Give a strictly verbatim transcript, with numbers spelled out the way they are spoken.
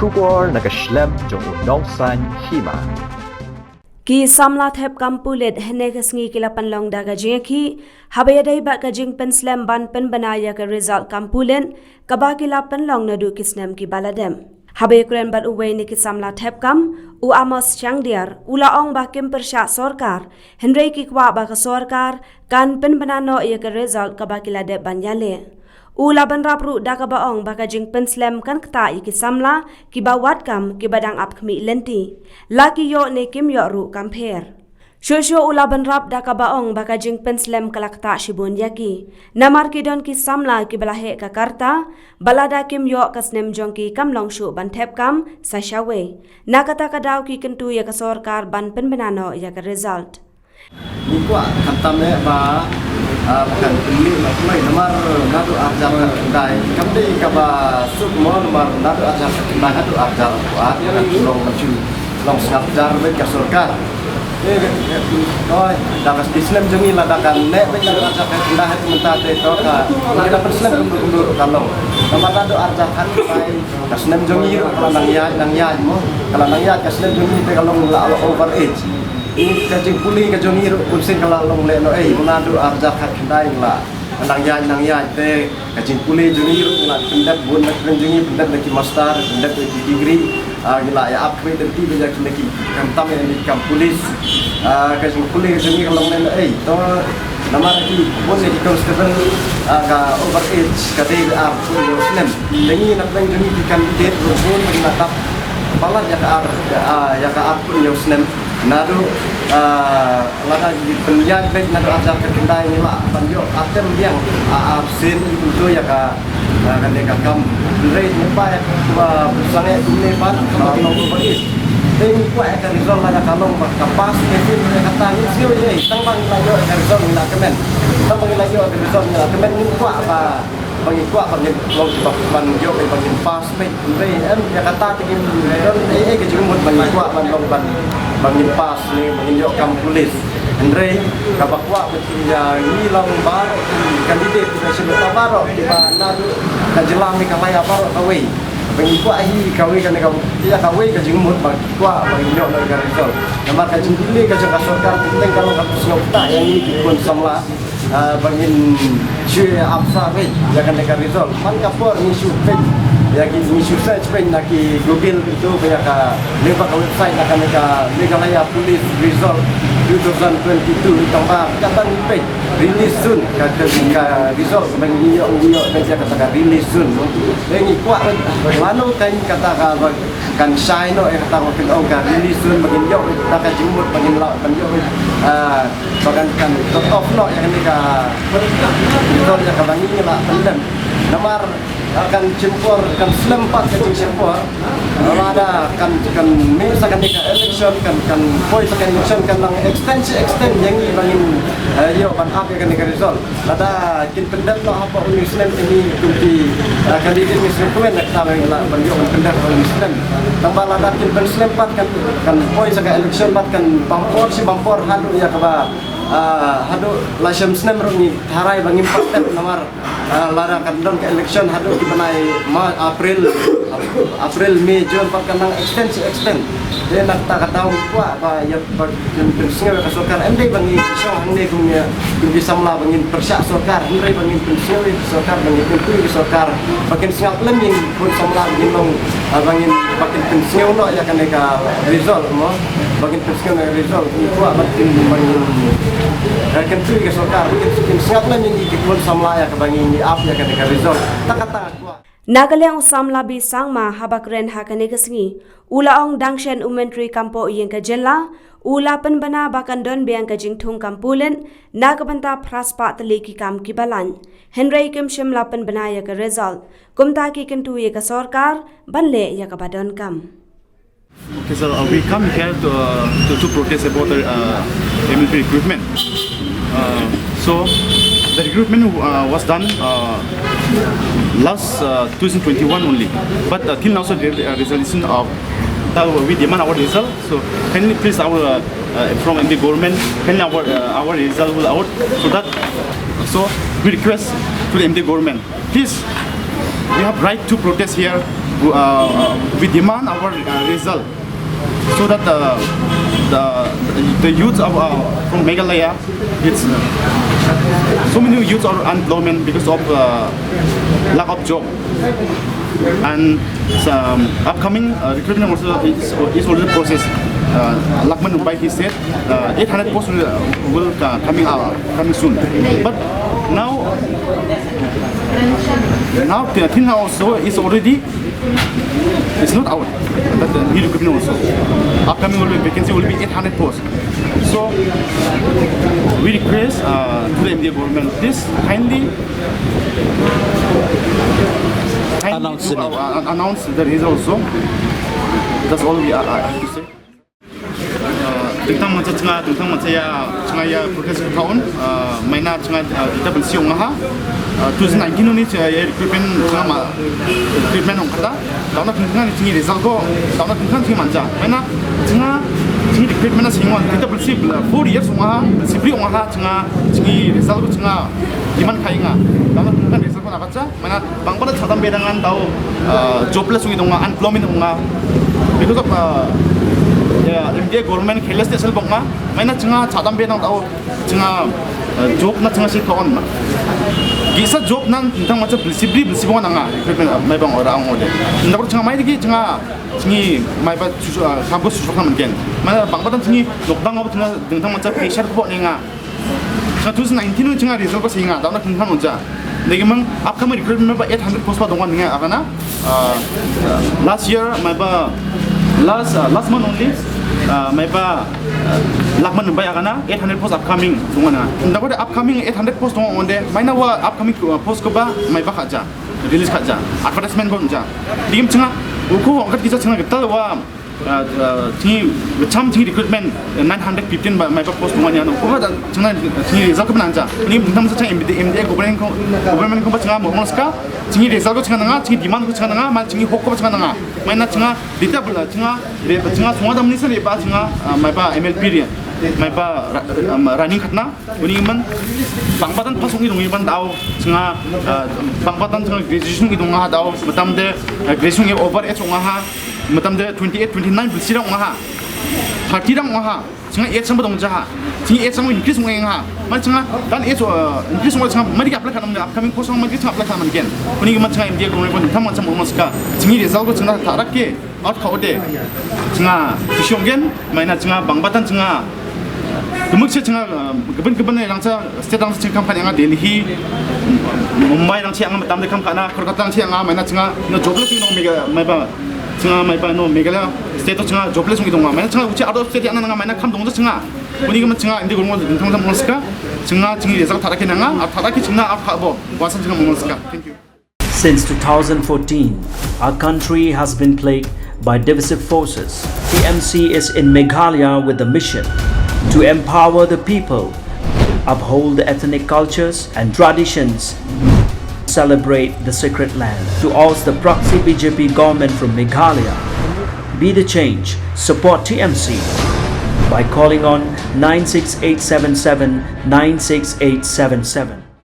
Khubor na ka shlem jong u nongsan hima. Ki samla thep kam pulit hynne ka sngi ki la pynlong da ka jingïakhih haba ïadei bad ka jingpynslem ban pynbna ïa ka result kam pulit kaba ki la pynlong naduh ki snem kiba la dep. Haba ïakren bad uwei na ki samla thep kam, u Amos Shangdiar, u la ong ba kim pyrshah sorkar, hynrei ki kwah ba ka sorkar kan pynbna noh ïa ka result kaba ki la dep ban ïaleh. U la bynrap ruh da kaba ong ba ka jingpynslem kan ktah ïa ki samla kiba wad kam kiba dang ap khmih lynti, la ki ïoh ne kim ïoh ruh kam pher. Shuh shuh u la bynrap da kaba ong ba ka jingpynslem ka la ktah shibun ïa ki, namar ki don ki samla kiba la heh ka karta, ba lada kim ïoh ka snem jong ki kam long shuh ban thep kam sa shawei. Na kata ka daw ki kyntu ïa ka sorkar ban pynbna noh ïa ka result. Ngi kwah khamtam eh ba, ah, ba kan pynmih noh kumne namar naduh arhajar khatkhyndai kam dei kaba suk mo, namar naduh arhajar khatkhyndai haduh arhajar arphew ar ka long ban shu long sngap jar beit ka sorkar. Eh, eh, oi, da ka snem jong ngi lada kan neh beit naduh arhajar khatkhyndai haduh mynta te to ka ngi da pynslem kumno kumno ruh ka long. Namar naduh arhajar khatkhyndai ka snem jong ngi ruh ka la nang ïaid nang ïaid mo, ka la nang ïaid ka snem jong ngi te ka long la over age. Ka jingpule ka jong ngi ruh bunsien ka la long lehnohei, naduh arhajar khatkhyndai la nang ïaid nang ïaid te ka jingpule jong ngi ruh la pyndep bun na ka jong ngi, pyndep na ki master, pyndep na ki degree, ah, ngi la ïa ap khmih lynti beit ïa kine ki kam tam ïa kine ki kam pulit. Ah, ka jingpule ka jong ngi ka long lehnohei. To namar ki bun na ki constable, ah, ka over age ka dei arphew hynñiew snem. Te ngi na pdeng jong ngi ki candidate ruh bun ba ngi la dap palat ïa ka ar, ah, ïa ka arphew hynñiew snem. Naduh, ah, lada ngi pynïaid beit naduh arhajar khatkhyndai ngi lah ban ïoh artem biang, ah, arsien kumto ïa ka, ah, kane ka kam. Hynrei ngi pa ïa ka pynsangai kumne pat ka long ba ïeit. Te ngi kwah ïa ka result lada ka long ba ka pass ne fail ïa kata ngi siew ïa tang ba ngi la ïoh ïa ka result ngi la kmen. Tang ba ngi la ïoh ïa ka result ngi la kmen ngi kwah ba ba ngin kwah ba ngin long kiba ban ïoh ba ngin pass peit. Hynrei em ïa kata te ngin don ei ei ka jingmut ba ngin kwah ban long ban, ba ngin pass ne ba ngin ïoh kam pulit. Hynrei kaba kwah ba ïa ngi long baroh ki candidate kiba shim ta baroh kiba naduh ka jylla Meghalaya baroh kawei. Ba ngin kwah hi kawei kane ka ïa kawei ka jingmut ba kwah ba ngin ïoh na ka result. Namar ka jingdilli ka jong ka sorkar teng ka long ka sngewthuh ïa ngi ki khun samla. Ah, ba ngin shu ïa ap sa peit ïa kane ka result. Man ka por ngi shu peit ïa ki, ngi shu search peit na ki Google itu ba ïa ka, lyngba ka website na kane ka Meghalaya Police Result two thousand twenty-two, tang ba kata ngi peit release soon ka, ka, ka result ba ngi ïoh, ngi ïoh peit ïa kata ka release soon. Te ngi kwah peit lano kan kata ka ba kan shai noh ïa kata ba phin ong ka release soon ba ngin ïoh ïa kata ka jingmut ba ngin lah ban ïoh, ah, ba kan, kan cut off noh ïa kane ka result ïa kaba ngi lah pyndem. Namar, ah, kan shim por, kan slem pat ka jingshim por. Lada kan, kan mih sa kane ka election, kan, kan poi sa ka election, kan nang extend shi extend ïa ngi ba ngin, eh, ïoh ban ap ïa kane ka result. Lada kin pyndep noh hapoh une u snem te ngi kum ki, ah, candidate ngi sngewkmen na kata ba ngi lah ban ïoh ban pyndep hapoh une u snem. Tang ba lada kin pynslem pat kan, kan poi sa ka election pat kan bam por shi bam por haduh ïa kaba, ah, haduh la shem snem ruh ngi tharai ba ngim pat dep namar, ah, lada kan don ka election haduh ki bnai March, April, April, May, June pat kan nang extend shi extend. Te na kata ka daw ngi kwah ba ïa ba kin pynsngew ïa ka sorkar, em dei ba ngi shong hangne kum ïa, kum ki samla ba ngin pyrshah sorkar, hynrei ba ngin pynsngew ïa ka sorkar, ba ngin kyntu ïa ka sorkar ba kin sngap lem ïa ngi khun samla ba ngin long, ah, ba ngin, ba kin pynsngew noh ïa kane ka result mo, ba ngin pynsngew noh ïa ka result. Ngi kwah ba kin, ba ngin, eh, kyntu ïa ka sorkar ba kin, kin sngap lem ïa ngi ki khun samla ïa kaba ngi ap ïa kane ka result. Ta kata kwah. Na ka liang u samla B. Sangma haba kren ha kane ka sngi, u la ong dang shen u Myntri kam poh ïing ka jylla, u la pynbna ba kan don biang ka jingthung kam pulit na ka bynta phra spah tylli ki kam kiba lain. Hynrei kim shym la pynbna ïa ka result. Kumta ki kyntu ïa ka sorkar ban leh ïa kaba donkam. Okay, sir, uh, we come here to, uh, to, to protest about the, uh, M L P recruitment. Uh, so, the recruitment, uh, was done, uh, last, uh, two thousand twenty-one only. But, uh, till now, so the, uh, resolution of that we demand our result. So, kindly please our, uh, uh, from M D government, kindly our, uh, our result will out. So that, so we request to the M D government. Please, we have right to protest here. Uh, we demand our uh, result so that uh, the the youth of uh, from Meghalaya, it's uh, so many youths are unemployment because of uh, lack of job, and um, upcoming uh, recruitment also is, is already process. Uh, Lakman Mumbai, he said uh, eight hundred posts will, will uh, coming out coming soon, but now now the thing also is already it's not out. But the new recruitment also. Upcoming will be vacancy will be eight hundred posts. So we request uh, to the M D A government, please kindly, kindly announce, uh, announce the result also. That's all we are, I have to say. Tengtang mancha chnga, tengtang mancha ya chnga ya protest ground. Maina chnga dita pensi ong ha. Two thousand nineteen ni chnga ya recruitment chnga ma recruitment ong kata. Dauna tengtang ni chngi result ko, dauna tengtang chngi mancha. Maina chnga chngi recruitment na singwan dita pensi four years ong ha, sipri ong ha chnga chngi result ko chnga iman khai nga. Dauna tengtang result ko na kacha. Maina bang pada chadam bedang an tau jobless wi dong, unemployment ong nga because of uh, yeah, M D A government kheles te sel bok nga. Maina chnga chadam bedang tau chnga job na chnga si kaon na gisa job nan tang macha bisi bri bisi bong nga recruitment mai bang ora ang ode. Ndakor chnga mai digi chnga chngi mai ba campus susuk na mungkin. Maina bang pada chngi lockdown abo chnga dengtang macha pressure ko ne nga. Sa two thousand nineteen chnga result ko singa dauna khnang unja. Degi mang upcoming recruitment ba eight hundred post ba dongwan nga akana. Last year mai ba last uh, last month only uh, mai ba uh, Lakman Mumbai akana eight hundred post upcoming dongwan nga. Nda ko upcoming eight hundred post dongwan onde maina wa upcoming uh, post ko ba mai ba khaja release khaja advertisement ko unja. Degi chnga uku ongkat kisa chnga getal wa Chingi cham chingi recruitment nine hundred fifteen ba mai ba post manya no ko da chana chingi result ko nangja ni mungtam sa chang M D A M D A government ko government ko ba changa mo ska chingi result ko changa nanga chingi demand ko changa nanga ma chingi hok ko changa nanga mai na changa dita bula changa re changa sunga dam ni sa re ba changa mai ba M L P re mai ba running khatna Uni man bang batan pasung idung iban dau changa bang batan changa graduation idung nga dau matam de graduation over age nga ha matam de twenty eight twenty nine bilsi dang nga ha thirty dang nga ha changa age sama dong jaha changa age sama increase nga ha man changa dan age increase nga changa mari ka apply kanam de upcoming post mari changa apply kanam gen uni man changa M D A ko ko tam changa mo ska changa result ko changa tharak ke Ot kha ode chinga kishong gen maina chinga bang batan chinga kemuk se chinga keben keben ne rangsa state rangsa chinga kam kan nga Delhi Mumbai rangsa nga matam de kam kana Kolkata rangsa nga maina chinga no jobless no mega mai ba chinga mai ba no mega state to chinga jobless ngi dong maina chinga uchi out of state nga maina kam dong chinga kuni kemuk chinga indi gurmo ding thang thang ska chinga chingi result thara ke nga thara ke chinga ap kha bo wasan chinga mo ska. Thank you. Since two thousand fourteen, our country has been plagued by divisive forces. T M C is in Meghalaya with the mission to empower the people, uphold the ethnic cultures and traditions, celebrate the sacred land. To oust the proxy B J P government from Meghalaya, be the change, support T M C by calling on nine six eight seven seven nine six eight seven seven.